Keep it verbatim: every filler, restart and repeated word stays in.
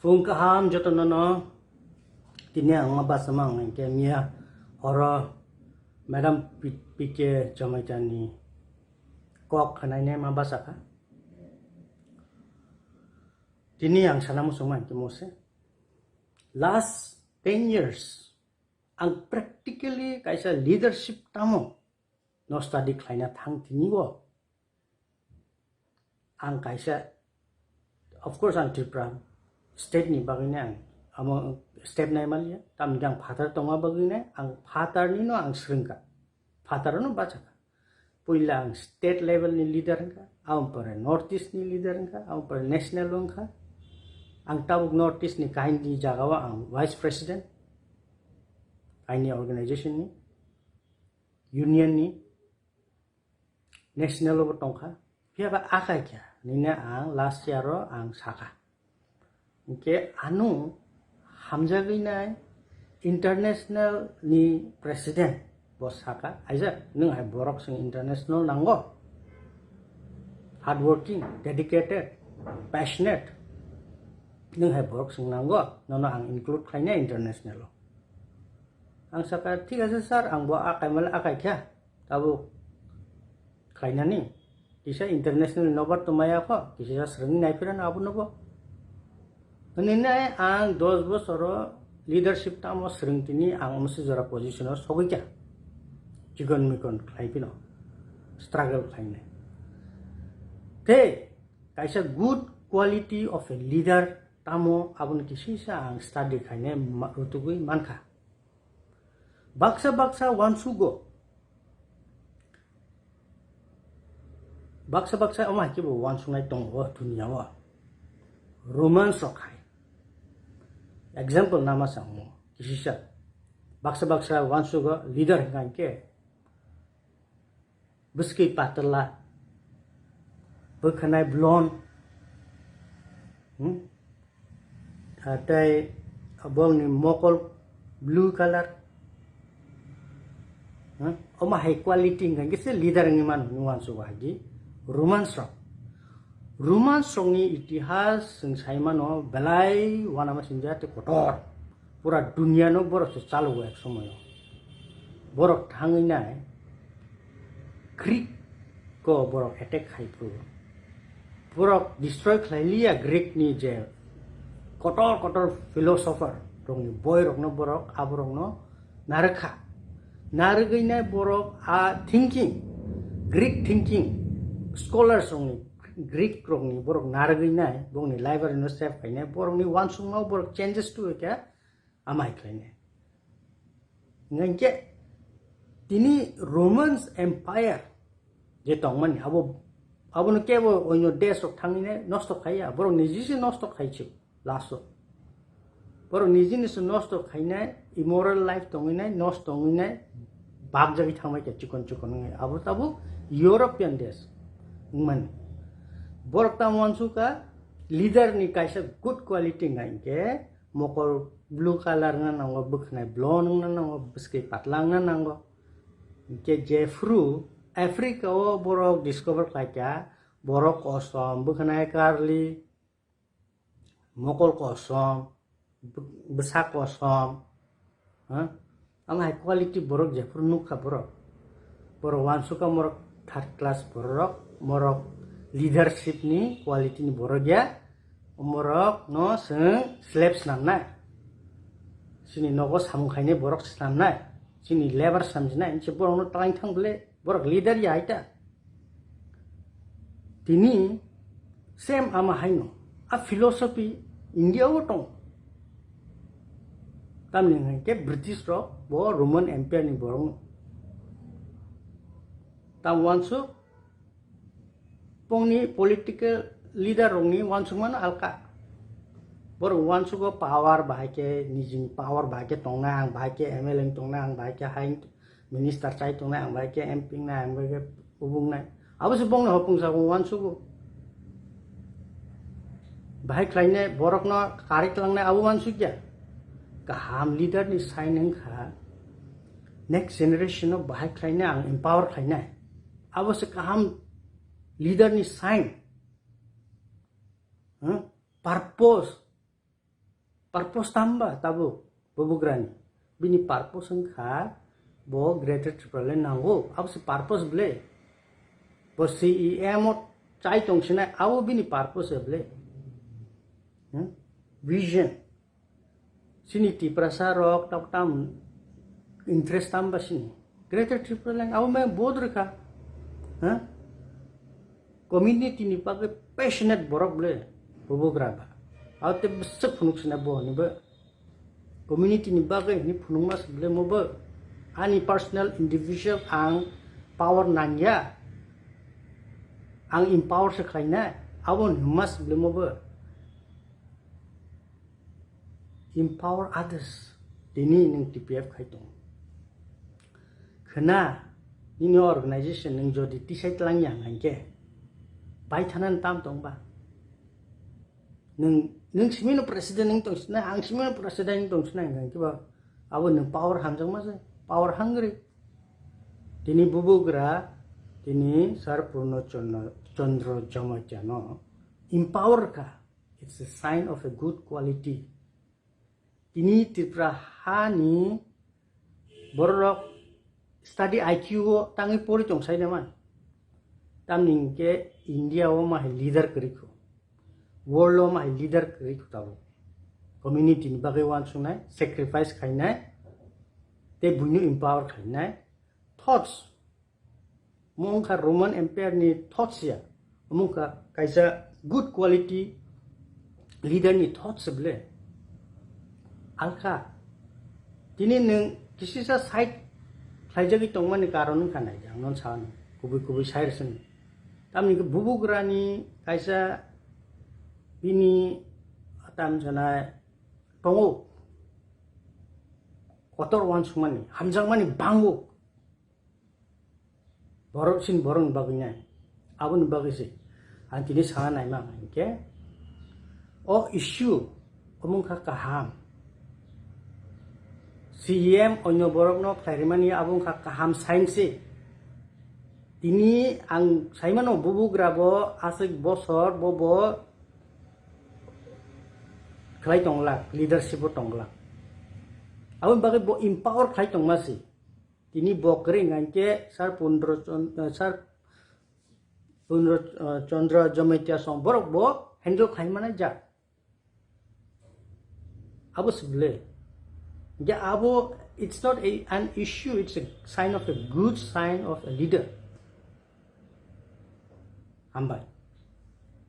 Phung kaham jotono no. Tini ang ma basa mang hingke miya horo Madam P-, P K Jamaitani kok khanai ne ma basa kha. Tini ang sana muchung mang ke mose. Last ten years ang practically kaisa leadership tamo no study khlaina thang tini o. Ang kaisa, of course, ang Tripura state ni bagwi ne ang amo step nai maliya, tamni ang phatar tongma bagwi ne ang phatar ni no ang srwngkha, phatar no bachakha. Puila ang state level ni leader wngkha, ang pore North East ni leader wngkha, ang pore national wngkha. Ang tabuk North East ni kaini jaga o ang vice president, kaini organization ni, union ni, national o bo tongkha, phiya ba akai kha, nini ang last year o ang sakha. Hingke ano hamjagwi nai international ni president bo sakha, "Aijak, nwng hai borok chwng international nango, hardworking, dedicated, passionate, nwng hai borok chwng nango, nono ang include khlainai international o." Ang sakha, "Thik ase sir, ang bo akai male akai kha." Tabuk khlainani, kisa international nobar to maya kho, kisa srwngni naiphirano abono bo. Hwnwi nai ang dos bosoro leadership tamo srwng tini ang omsi jora position o sogwi kha. Chikon mikon khlai phino struggle khlainai. Tei kaisa good quality of a leader tamo aboni kisisa ang study khainai ma-, rutugwi mankha. Baksa baksa uansugo. Baksa baksa omo hai khe bo uansuknai tongo o duniya o. Romans rok hai. Example nama sa omo. Kisisa. Baksa baksa uansugo leader hingka hingke. Bwskwi patla, bwkhanai blonde, hmm? Ah, tei bongni mokol blue color, hmm? Omo hai quality hingka khe se leader wngwi mano hwnwi uansukgo hai di Romans rok. Romans rokni itihas chwng sai mano belai uanama sinjak tei kotor. Pura duniano borok se chalogo ek somoyo. Borok thangwi nai Greek ko borok attack khai phuru. Borok destroy khlai liya Greek ni je kotor kotor philosopher rokni boi rokno borok aborokno narwkha. Narwgwi nai borok a thinking, Greek thinking, scholars rokni, Greek rokni borok narwgwi nai, borokni library no save khainai, borokni uansukma borok changes to khe amai khlainai. Hingkhe tini Romans Empire je tongmani abo, abono kebo oino desh rok thangwi nai nosto khaiya, borok niji se nosto khaichu last o. Borok nijini se nosto khainai, immoral life tongwi nai, nosto wngwi nai, bakjagwi thangbai khe chikon chikon wngwi. Abo tabuk European desh wngmani. Borok tamo uansukha leader ni kaisa good quality hingkha hinkhe mokol blue color wngna nango, bwkhanai blonde wngna nango, bwskwi patla wngna nango. Hinkhe jephru Africa o borok discover khlaikha, borok kosom, bwkhanai karli, mokol kosom, bw-, bwsa kosom, ha? Ama hai quality borok jephru nukha borok. Borok uansukha morok third class borok, morok leadership ni quality ni borok ya, morok no chwng slave snamnai. Chini nogo samung khainai borok snamnai, chini labour samjinai, hinse borok no twlang thang bwle, borok leader ya hai ta. Tini same ama haino. A philosophy India o tong. Tamni hwnkhe British rok bo Roman Empire ni borok no. Tam uansuk bongni political leader rokni uansukmano alka. Borok uansugo power bahai khe, nijini power bahai khe tongnai, ang bahai khe M L A wng tongnai, ang bahai khe hai minister chai tongnai, ang bahai khe M P wngnai, ang bahai khe kubungnai. Abo se bongni hopung sago uansugo. Bahai khlainai borokno kari tlangnai abo uansukya. Kaham leader ni sign wngkha next generation no bahai khlainai, ang empower khlainai. Abo se kaham leader ni sign. Hmm? Purpose. Purpose tamba tabuk bubugrani? Bini purpose wngkha bo Greater Tripura le nango. Abo se purpose ble. Bo C E M o chai tong sinai, abo bini purpose ble. Hmm? Vision. Sini Tiprasa rok tok tam interest tamba sini. Greater Tripura le abo me bod rwkha. Ha? Community ni bagwi passionate borok ble bubugra ba. Abo te bwswk phunuk sina bo ni bo. Community ni bagwi ni phunukma se ble mo bo. Ani personal individual ang power nangya. Ang empower se khlaina. Abo ni mas ble mo bo. Empower others. Tini nung T P F khai tong. Khna, nini organization nung jodi tisai tlang ya nangke, bai thanan tam tong ba? Nung, nung simi no president nung tong sina, ang simi no president nung tong sina nangke ba? Abo nung power hamjak ma se, power hungry. Tini bubugra, tini Sir Purno Chandra, Chandra Jamatia no empower ka. It's a sign of a good quality. Tini Tripura hani borok study I Q o tangwi pori tong sai naman. Tamni hwnkhe India o ma hai leader kwrwi kho. World o ma hai leader kwrwi kho tabuk. Community ni bagwi uansuknai, sacrifice khainai, tei buino empower khainai. Thoughts. Omo wngkha Roman Empire ni thoughts ya. Omo wngkha kaisa good quality leader ni thoughts ble. Alkha. Tini nwng kisisa side khlaijagwi tongmani karon wngkha nai, ang non sano. Kubui kubui sai rwsani. Tamni hwnkhe bubugrani kaisa bini tam sanai tongo. Kotor uansukmani, hamjakmani bango. Borok sin borokni bagwi nai. Aboni bagwi se ang tini sana naima hinkhe o issue omo wngkha kaham. C E M onyo borokno khlairimani abo wngkha kaham sign se. Tini ang saimano bubugra bo aswk bosor bo bo khlai tonglak, leadership o tonglak. Aboni bagwi bo empower khlai tongma se. Tini bo kwrwi hwnkhe Sir Pundro Chon-, eh, Sir Pundro, eh, Chandra Jamatia song borok bo handle khlai mani jak. Abo se ble. Hwnkhe abo, it's not a, an issue, it's a sign of a good sign of a leader. Hambai.